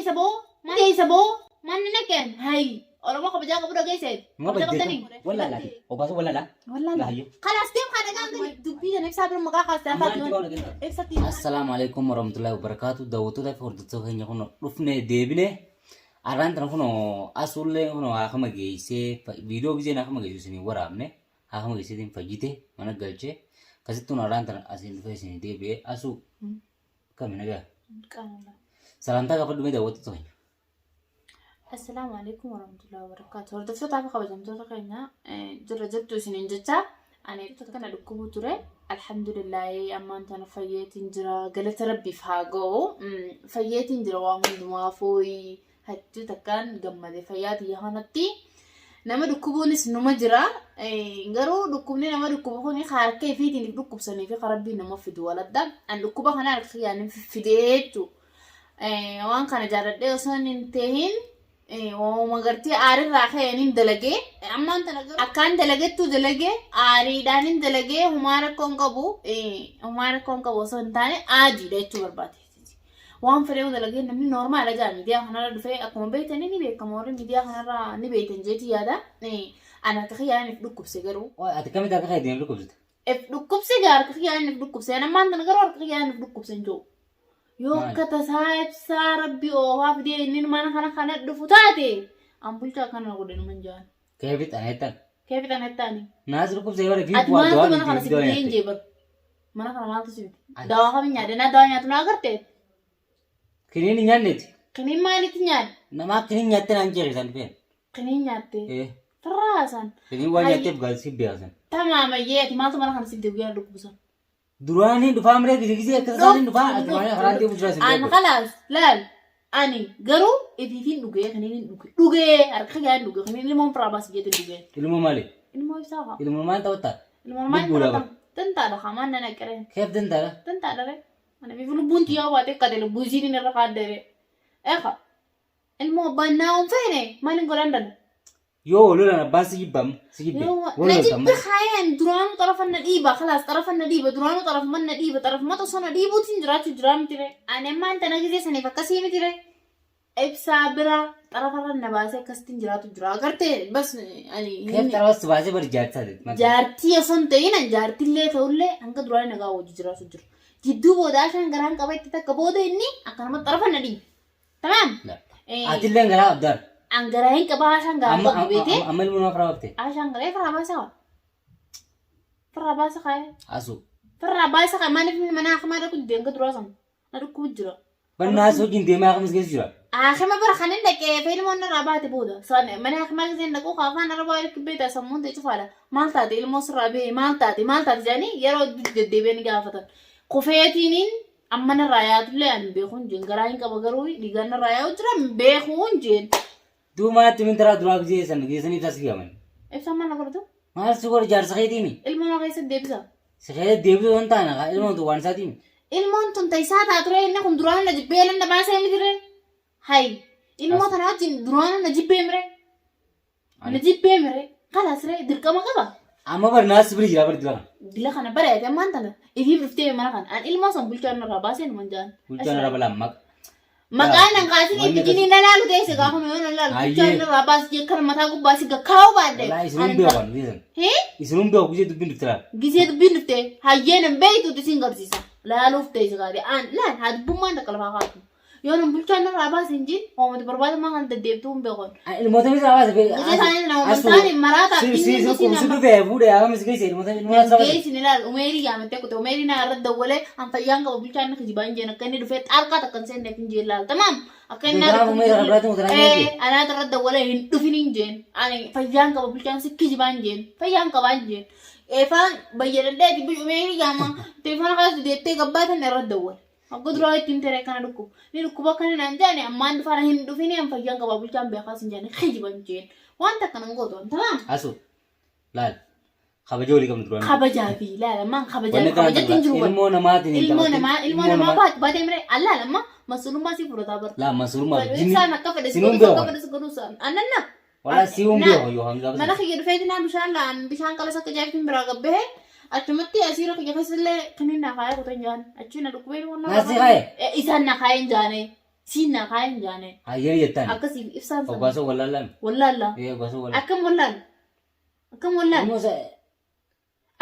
teessa boo? Maal teessa boo? Maal na naqeen? Hayi. Oromoo kabajaa qabu dhageesse. Numa Kabajaa baddeeta. qabdanii? Wallaalaati. Obaasa wallaalaa. Wallaala. Laayyoo. Kalaas deem kana gaan gali. Dubbii kana ibsaa bira maqaa kaastee Amma afaan itti bahu dhageenyaa. Ibsatti. Assalaamu alaikum warahmatullahi wabarakatuh. Daawwattoota fi hordoftoota keenya kun dhufne deebine. Arraan tana kun asullee kun haakama geessee viidiyoo giseen haakama geessu isin waraabne haakama geesseetiin fayyite mana galchee akkasittuun arraan tana asiin dhufee isin deebi'ee asuu kami nagaa. Salaamtaa gaafadhu mee daawwattoota keenya. Assalaamu alaikum warahmatullahi wabarakatuh. Hordoftootaa fi kabajamtoota keenya jirra jirtu isiniin jecha ani kana dhukkubuu ture. Alhamdulillahi ammaan tana fayyeetiin jira. Galata rabbiif haa ga'u. Fayyeetiin jira waan hundumaafuu hedduu takkaan gammade fayyaa tiyya kanatti. Nama dhukkubuunis numa jira. Garuu dhukkubni nama dhukkubu kun harka ifiitiin dhukkubsanii fi rabbiin nama fidu waladda. An dhukkuba kana harka kiyyaan fidee jechuudha. Waan kana jaalladhee osoo hin tahin waanuma gartee aarirraa ka'een hin dalagee ammaan tana garuu akkaan dalagettuu dalagee aariidhaan hin dalagee humaa rakkoo hin qabu humaa rakkoo hin qabu osoo hin taane aadiidha jechuu barbaade. Waan fedhee dalagee namni noormaala jaa miidiyaa kanarra dhufee akkuma beektanii ni beekama warri miidiyaa kanarra ni beektan jeetii yaada. Ani harka kiyyaan if dhukkubse garuu. Ati kamitti harka keetiin dhukkubsite? If dhukkubse gaa harka kiyyaan if dhukkubse. Ani ammaan tana garuu harka kiyyaan if dhukkubse hin jiru. Yoo Maali? akka tasaa ibsaa rabbi oofaa fidee inni mana kana kana dhufu taate an bulchaa akkana godhe numan jaan. Keefi xaneettan. Keefi xanettaani. Naas dhukkubsee bara fi Ati bu'aa maaltu dawaa mana kana miti si dawaa fidee hin nyaatte. jee bar. Mana kana maaltu si fide? Ati- Dawaa kamiin nyaadhe? Naa dawaa nyaatu naa agartee? Kiniin hin nyaanneeti. Kiniin maalitti nyaadhe? Namaa kiniin nyaatte naan jeeqe isaan dhufeen. Kiniin nyaatte. Eh. Firraa isaan. Kiniin waan Hayyi. nyaatteef gaazexii beekasan. Tamaamayyee ati maaltu mana kana si fide guyyaa dhukkubusan? Duraanii dhufaa miree gise gisee akka tasaanii dhufaa ati maal karaan deemu jira sin An beeku. kalaas laal ani garuu ifiifin dhugee kan inni dhuge dhugee harka kiyaan dhuge kan inni ilmoon firaa baas jeetin dhugee. Ilmoo maali? Ilmoo ibsaa haa. Ilmoo maal ta'uttaa? Ilmoo maal Lubbuudha ta'uta? Dantaadha haa maan nana qiree. Keef dantaadha? Dantaadha ree. Ani ifiif lubbuun tiyyaa baatee qate lubbuu isiin irra kaadde ree. Eeqa. Ilmoo abbaan naa hin feene maal hin godhan dana. Yoo wal lolan abbaan si jibba amma si jibbe. Wal Na lolta jibbe amma. kaayaan duraanuu xarafa na dhiiba kalaas xarafa na dhiiba duraanuu xarafuma na dhiiba xarafuma osoo na dhiibuutiin jiraachuu jiraa miti ree. Ani ammaan tana gisee saniif akkasii miti ree. Ibsaa bira xarafarra na baasee akkasittiin jiraatu jira. Agartee bas ani Keef xarafa si baasee bari jaartii taate. Jaartii osoo hin ta'in an jaartillee ta'ullee hanga duraanii nagaa wajji jiraatu jira. Jidduu booda ashaan garaan qaba itti takka booda inni akkanuma xarafa na dhiibe. Tamaam. Atillee garaa abdaar. An garaa hin qabaa ashaan garaa Amma qabdu beetee. amma ilmoo nama firaa qabte. Ashaan garaa firaa baasa qaba. Firaa baasa kaa'e. Asu. Firaa baasa kaa'e maaliif inni mana hakimaa dhaqu didee hanga duraa sana. Na dhukkubu jira. Bannaas wajjin deemaa akamis geessu jira. Haakima bara kan hin dhaqee fe'ilmoon irraa baate booda. Mana hakimaa giseen dhaquu afaan arabaa erga beektaa sammuun ta'e cufaadha. Maal taate ilmoo sirraa ba'e maal taate maal taate jedhanii yeroo deddeebi'anii gaafatan. Kufeetiiniin Amma narraa yaatullee ani hin beeku hin jeen garaa hin qaba garuu dhiigaan narraa yaa'u jira hin beeku hin jeen. Duuba manatti min taraa duraa gisee san geessanii ibsaa si yaaman. Ibsaan maal na godhatu? Maal si godha jaarsa keetiimi? Ilmoo nama keessatti deebisa. Si keessatti deebisuu hin taane kaa ilmoon tun waan isaatiimi. Ilmoon tun ta'isaa taa ture inni kun duraan na jibbee na baasee miti ree. Hay ilmoo tana wajjin duraan na jibbee mire. Na jibbee mire. Kalaas ree dirqama qaba. Amma bar naas bira jira bar dila kana. Dila kana bara ati ammaan tana ifiif dhuftee mana kana. An ilmoo san bulchaan irraa baasee numan jaan. Bulchaan irraa balaa maqa. Maqaan nan kaasin Wanni itti na laalu teesse gaafa yoo na laalu Hayyee. bulchaan irraa baas jee kan mataa gubbaa si gakkaa'u baadhe. Walaa isinum beeku an gisee san. Hee? Isinum beeku gisee dubbiin dhufte laal. Gisee dubbiin dhufte hayyee nan beeytuuti sin garsiisa. Laaluuf teesse gaadhe an laal haa dubbummaan takka lafaa kaatu. Yoo nan bulchaan irraa baase hin jiin hoomati barbaadamaa kan deddeebituu hin beekon. Ilmoota misa baase be. Gisee isaanii nama amantaan maraataa Si si inni si si si nama. dhufee fuudhee akamis geesse ilmoota ilmoota saba. Geessin ilaal umeerii yaamattee kute umeerii naa irra dawwalee an fayyaan qaba bulchaan inni kijibaa hin jeen akka inni dhufee xaalqaa takka hin seenneef hin jeen laal tamaam akka inni Kanaaf umeerii kana biraatti mutaraan hin jeen. Anaata irra dawwalee hin dhufin hin jeen ani fayyaan qaba bulchaan si kijibaa hin jeen fayyaan qabaa hin jeen eefaan bayyadadhee umeerii yaama telefoona kaas deettee gabbaatan irra dawwale. Akka duraa ittiin tere kana dhukkuba. Ni dhukkuba akkana naan jaane ammaan dhufaan hin dhufini an fayyaan qabaa bulchaan beekaas hin jaane kijiban jeen. Wanta akkana hin gootu tamaam. Asu. Laal. Kabaja walii qabnu duraan. Kabajaa fi laala ammaan kabajaa Wanni kana kabajatti hin jiru. Ilmoo namaatiin hin Ilmoo taphatin. namaa ilmoo namaa baate baatee mire allaala amma masuulummaa si fudhataa bara. Laa masuulummaa fi jinni. Ibsaan akka fedhe si Sinuun godhus akka beeku. fedhe si godhus annanna. Walaa siuun beeku yoo hanga Mana kiyya dhufeeti naa bishaan laan bishaan qalas akka jaayiftiin biraa gabbahe achumatti asiira kiyya keessallee kaniin naa kaayee kutan jaan achi na dhukkubee waan Naa si kaaye? Isaan naa kaayeen jaane. Siin naa kaayee hin jaane. Hayyee jettaan. Akkasiif ibsaan sana. Oggaasoo wallaallaan. Wallaalla. Ee oggaasoo wallaalla. Akkam wallaalla. Akkam wallaalla. Ilmoo isa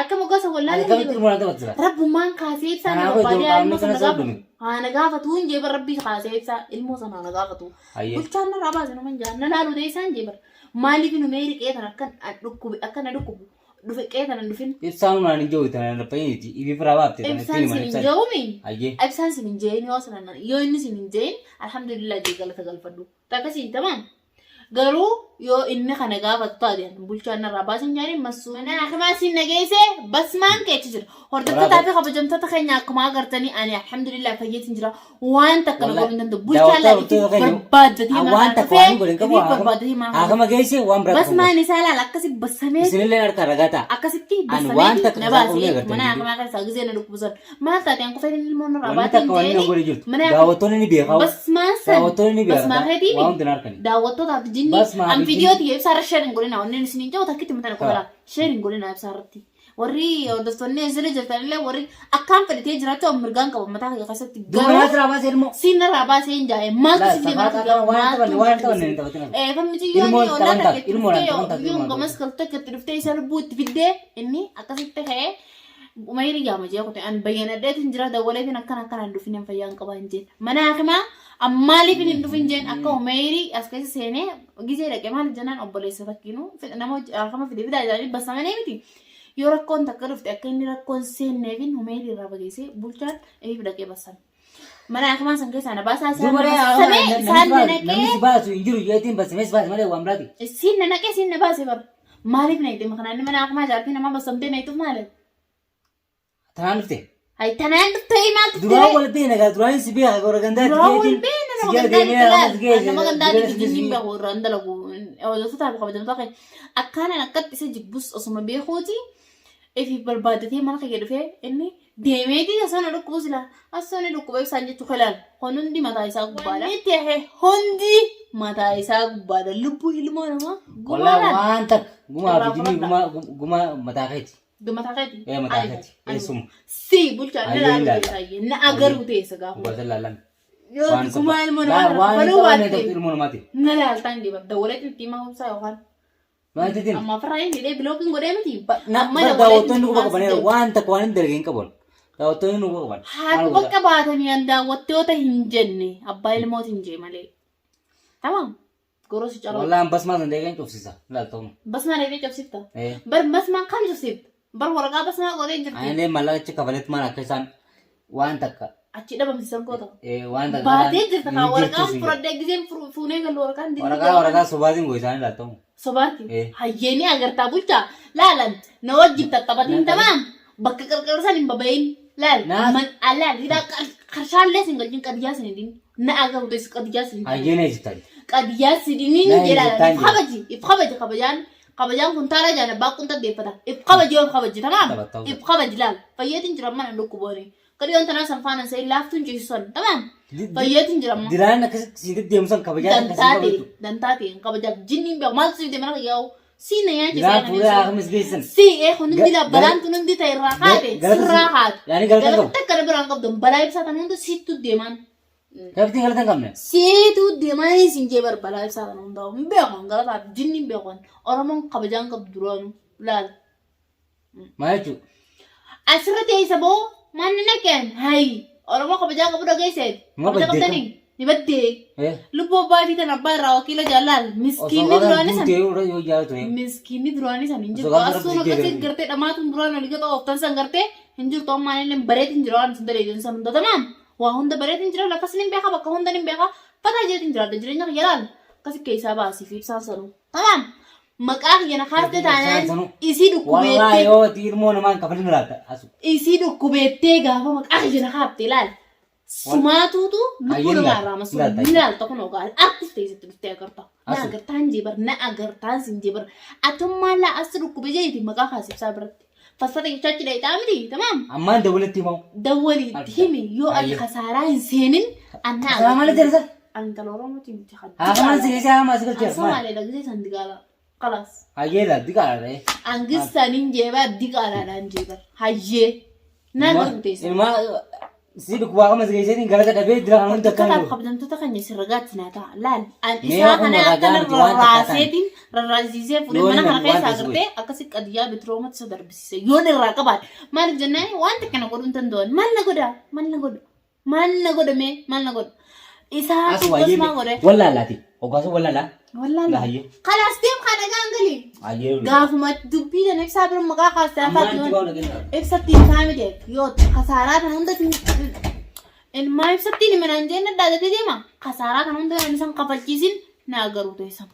Akkam oggaasa wallaalla akkamitti hin ilmoo naan taphattu? Rabbummaan kaasee ibsaa na Kanaafuu barbaadee iddoo ilmoo qaamni sana kana gaafatu. sooddomi. Haa na gaafatu hin jee bar rabbii kaasee ibsaa ilmoo sana na gaafatu. Hayyee. Bulchaan narraa baase nama hin jaan na laalu ta'e isaan jee bar. Maaliif nu meeri qe'ee tana akkan dhukkube akka na dhukkubu dhufe qe'ee tana hin dhufin. Ibsaan naan hin jiru tana laphayiniiti. Ifi firaa baafte tana Ibsaan ittiin sin himan hin ibsaan. je'umi. Hayyee. Ibsaan sin hin je'in yoo sana yoo inni sin hin je'in alhamdulillah jee galata galfadhu. Akkasii tamam. Garuu yoo inni kana gaafatu taate bulchaan narraa baasin jaaniin massuu. Mana hakimaa siin nageesse basmaan keechi jira. Hordoftootaa fi kabajamtoota keenya akkuma agartanii ani alhamdulillah fayyeetiin jira. Waan takka na godhuu hin danda'u. Bulchaan laa ifi barbaaddatee mana Waan kana takka waan dhufee godhe hin qabu. ifi barbaaddatee mana kana Haakama geesse waan biraa qabu. Basmaan isaa laala akkasi bassamee Isinillee harkaa ragaa ta'a. akkasitti Ani waan bassamee takka na isaa qabnee baasee agartanii mana jiru. hakimaa keessaa gizee na dhukkubisan. Maal taate an kufee ilmoon irraa Wanni baatee takka wanni na godhe jirtu. Mana Daawwattoonni ni beekaa. Basmaan san Daawwattoonni ni beekaa. basmaa keetii Waan hundi hin harkani. daawwattootaaf jinni Basmaa an fi viidiyoo jinni. tiyya ibsaa irra sheer hin godhina onneen isin hin jiru takkitti mataan qofa sheer hin godhina ibsaa irratti. Warri hordoftoonni asirra jirtan illee warri akkaan fedhatee jiraachuu an mirgaan qaba mataa kiyya keessatti Duuba garuu naa siraa baasee ilmoo. siin narraa baasee hin jaa'e maaltu Laa si fide mana safaa kiyya waan maaltu taphanne waan taphanne hin taphatin. Eh, fammi xiyyoon Ilmoon ollaan taphan takka taate itti ilmoon dhuftee taphan taate biyyoon ilmoon gamas galtee akka itti dhuftee isa lubbuu itti fiddee inni akkasitti ka'ee umayri jaama jee kute an bayyanadheetiin jira dawwaleetiin akkana akkana hin dhufin fayyaan qabaa hin jeen mana hakimaa ammaaliif hin dhufin jeen akka umayri as keessa seenee gizee dhaqe maal jennaan obboleessa fakkiinu nama hakima fide fidaa jedhanii bassamanii miti yoo rakkoon takka dhufte akka inni rakkoon seenneefin umayri irraa fageessee bulchaan ifiif dhaqee bassame. Mana hakimaa san keessaa na baasaa isaan Duuba na bassamee isaan na namni naqee si baasu hin jiru jeetiin bassamee si baase malee waan biraati. Isiin na naqee isiin na baase bar. Maaliif na itti kanaan mana hakimaa jaartii namaa bassamtee na ituuf maali? Tanaan dhufte. Hay tanaan dhuftee maaltu Duraan wal beena gaa duraan si beeka gara gandaatti Duraan wal jeetiin beena si nama jala gandaatti deemee laal. hamas geesse. Nama gandaatti Duraan si kijibni geesse. beeku irraan dalagu. Hordoftoota fi kabajamtoota keenya akkaanaan akkatti isa jibbus osuma beekuuti ifi barbaaddatee mana kiyya dhufee inni deemeeti osoo na dhukkubu sila osoo inni dhukkuba ibsaan jechuu kalaal kun hundi mataa isaa gubbaadha. Wanni ta'e hundi mataa isaa gubbaadha. Lubbuu ilmoo namaa Walaa gumaadhaan. waan takka gumaa Irraa fi jinni fudhadha. gumaa gumaa mataa keeti. Mataa keeti. Ee mataa keeti. Eessuma. Si bulchaa na Hayyee laaluu ilaalla. teessa na agaruu teessa gaafa. Dhugaatan laallan. Yoo Waan gumaa ilmoo namaa kana waan kafaluu taphanne baatte tokko ilmoo namaati. na laaltaan deema. Dawwaleetti itti himaa hubsaa yookaan. Maal ittiin? Amma ofirraa hin hidhee bilookiin godhee miti. Na Amma bara dawwaleetti daawwattoonni itti quba himaa qabaniiru si waan takka waan hin dalagin hin qaban. Daawwattoonni nu quba qaban. Haa Maal quba godha? qabaatanii an daawwattoota hin jenne abbaa ilmooti hin jee malee. Tamam. Goroo si caroo. Wallaan basmaa san deeqeen cufsisa. Laal ta'u. Basmaa deemee cabsifta. Eh. Bar basmaa kam cabsifta? Bar waraqaa basmaa godhee jirti. Ani maallaqa achi kafaletti maal akka isaan waan takka Achi dhabamsiisan goota. waan takka Baatee jirta kaa waraqaan jirtu fudhadhee giseen fuunee galu waraqaan dirqii waraqaa waraqaa sobaatiin goo isaanii laal ta'u. Sobaati. Eh. Hayyeenii agartaa bulchaa. Laalan na wajjin tattaphatiin tamaam. Bakka qarqara san hin babayin. Laal man laal hidhaa qarshaallee sin galchin qadiyyaa sin hidhin. Na agaru teessu qadiyyaa sin hidhin. Hayyeen eejjittan. Qadiyyaa sin hidhin Na jedha. eejjittaan If jedha. kabaji if kabaji kabajaan kabajaan kuntaala jaan abbaa kunta deeffata. If kabaji yoo if kabaji tamaam. Taphataa If kabaji laal fayyeetiin jira mana dhukkubooni. Qadiyoon tanaa san faana sa'in laaftuun ciisu san tamaam. Fayyeetiin jira amma. Diraan akkasi siin deemu san kabajaa akkasii Dantaa ta'e qabatu. dantaa ta'e hin kabajaaf jinni hin beeku maaltu siif deemana yaa'u si na nyaachise Diraan fuudhee akamis geessan. Si ee kun hundi balaan tun hundi ta'e irraa kaate galata sirraa kaate yaani galata galata qabu. takka na biraan qabdu balaa ibsaa tan hunda siittu deemaan Kabtiin galata hin qabne. siitu deemaan siin jee bar balaa ibsaa tan hunda hin beeku galataaf jinni hin beeku Oromoon kabajaan qabdu duraanu laal. Maal jechuudha? Asirra teessa boo manni naqeen hayi Oromoo kabajaa qabu dhageesseet. Ma Kabaja baddee qabdanii ni baddee. Eh. Lubbuu abbaa fi tan abbaa irraa wakiila jaallaal Osoo miskiinni gaafan duraanii san duutee irra yoo jaalatu ture. miskiinni duraanii san hin Osoo jirtu gaafa asuun rabbi akkasii jedhe. gartee dhamaatuun duraan olii gata ooftan san gartee hin jirtu ammaan inni bareetiin jira waan isin daleeyyan san hunda tamaam waa hunda bareetiin jira lafas ni beeka bakka hunda ni beeka fataa jeetiin jiraadha jireenya kiyya laal akkasi keessaa baasii fi ibsaan sanuu tamaam maqaa kiyya na kaastee taanaan isii Wallaahi dhukkubeettee yoo ati ilmoo namaa hin kafalin laata asu. Isii dhukkubeettee gaafa maqaa kiyya na kaafte laal Sumaatuutu lubbuu Hayyee namaa ilaali. irraa masuu Ilaalta. ni laalta kun ogaa artis teessatti dhuftee agarta. Na Asu. agartaan jee bar na agartaan sin jee bar atummaa laa as dhukkube jeeti maqaa kaas ibsaa biratti. Fassata jechachi dheetaa miti tamaam. Ammaan dawwalitti himamu. Dawwali itti himi yoo ati Hayyee. kasaaraa hin seenin anna Kasaaraa maali jedha? Ani intala Oromooti miti kan. Haa kamaan si keessaa hamaa si galcheef maal? Somaaleedha gisee san diqaala. Kalaas. Hayyee laa diqaadha ta'e. Angisaniin jeebaa diqaalaadhaan jeebar. Hayyee. Na garuu teessa. Ilmaa Si dhukkubaa qama si geesseetiin galata dhabee dira kana hunda Hordoftoota akkana fi kabajamtoota keenya isin ragaatti naa ta'a. Laal an Mee isaa kun kana ragaa akkana miti waan takka ta'an. rarraaseetiin rarraasisee fuudhee Yoo mana kana inni waan keessaa ta'e si agartee akkasi qadiyyaa bitiroomatti isa darbisiise. Yoon irraa qabaate maaliif jennaan waan takka na godhuu hin danda'an. Maal na godha? Maal na godha? Maal na godha mee? Maal na godha? Isaa As tokkos wayyee maal godhe? wallaalaati. Oggaasuu wallaalaa. Wallaala. Hayyee. Kalaas deem kana gaangali. Hayyee. Gaafuma dubbii tana ibsaa bira maqaa kaastee Ammaan afaan itti bahu dhageenyaa. Ibsattiin kaami jee yoo kasaaraa tan hunda ilmaa ibsattiin himanaan jeen dhadhaadatee deema kasaaraa tan hunda kan isaan kafalchiisin naa garuu teessan.